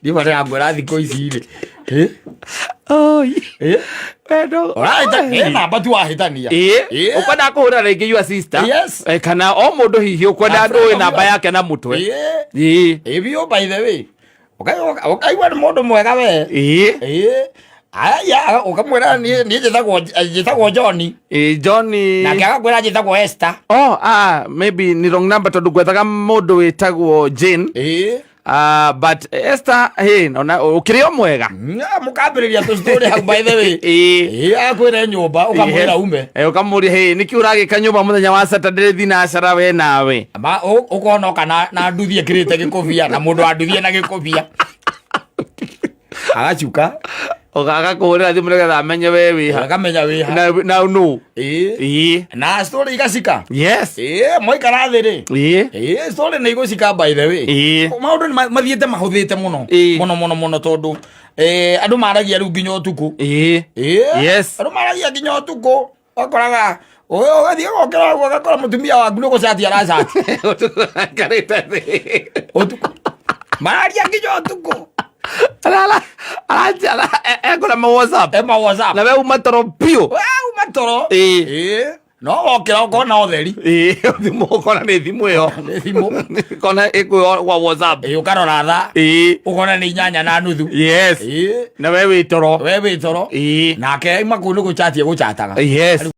Niĩ ndĩrakwĩra thikũ ici rĩ. Eh? Oi. Eh? Wendo. Ũrahĩta ĩ namba tu wahĩtania. Ĩĩ. Ĩĩ. Ũkwenda kũhũra rĩngĩ your sister. Yes. Eh, kana o mũndũ hihi ũkwenda A ndũĩ friend of namba yours. yake na mũtwe. Ĩĩ. Ĩĩ. Ĩ biũ by the way. Ũkaigua nĩ mũndũ mwega we. Ĩĩ. Ĩĩ. Aya ũkamwĩra niĩ niĩ njĩtagwo njĩtagwo John. Ĩĩ Johnny. Nake agakwĩra njĩtagwo Esther. Oh, ah, maybe ni wrong number tondũ ngwethaga mũndũ wĩtagwo Jane. Ĩĩ. But Esther, hey, ona ũkĩrĩ o mwega. Mũkambĩrĩria tũstory hau by the way. Ĩĩ. Ĩĩ akwĩre nyũmba ũkamwĩra ume. Eh, ũkamũria hey, nĩkĩ ũragĩka nyũmba mũthenya wa Saturday thinacara we nawe. Ma ũkona oka na na nduthi ĩkĩrĩte gĩkũbia na mũndũ wa nduthi ena gĩkũbia. Agacuka Agakũhũrĩra thimũ nĩgetha amenye we wĩha. akamenya wĩha. Na nũ. Ĩĩ. Ĩĩ. Na story igacika. Yes. Ĩĩ mwaikara thĩ rĩ. Ĩĩ. Ĩĩ story nĩ igũcika by the way. Ĩĩ. Maũndũ nĩ mathiĩte mahũthĩte mũno. Ĩĩ. Mũno mũno mũno tondũ eh, andũ maragia rĩu nginya ũtukũ. Ĩĩ. Ĩĩ. Yes. Andũ maragia nginya ũtukũ. Ũkoraga ũgathiĩ ũgokĩra ũguo ũgakora mũtumia waku nĩ gũcati aracati. Aikarĩte thĩ. Ũtukũ. Mararia nginya ũtukũ. Arara arajara ekũra ma WhatsApp. Ema WhatsApp. Na we uma toro biũ. We uma toro. Ĩĩ. Ĩĩ. No wokĩra ũkona ũtheri. Ĩĩ, thimũ ũkona nĩ thimũ ĩyo. Nĩ thimũ. Kona ĩkwĩ kwa WhatsApp. Ĩĩ ũkarora thaa. Ĩĩ. Ũkona nĩ 8:30. Yes. Ĩĩ. Na we wĩ toro. We wĩ toro. Ĩĩ. Nake aima kũu nĩ gũchati egũchataga. Yes.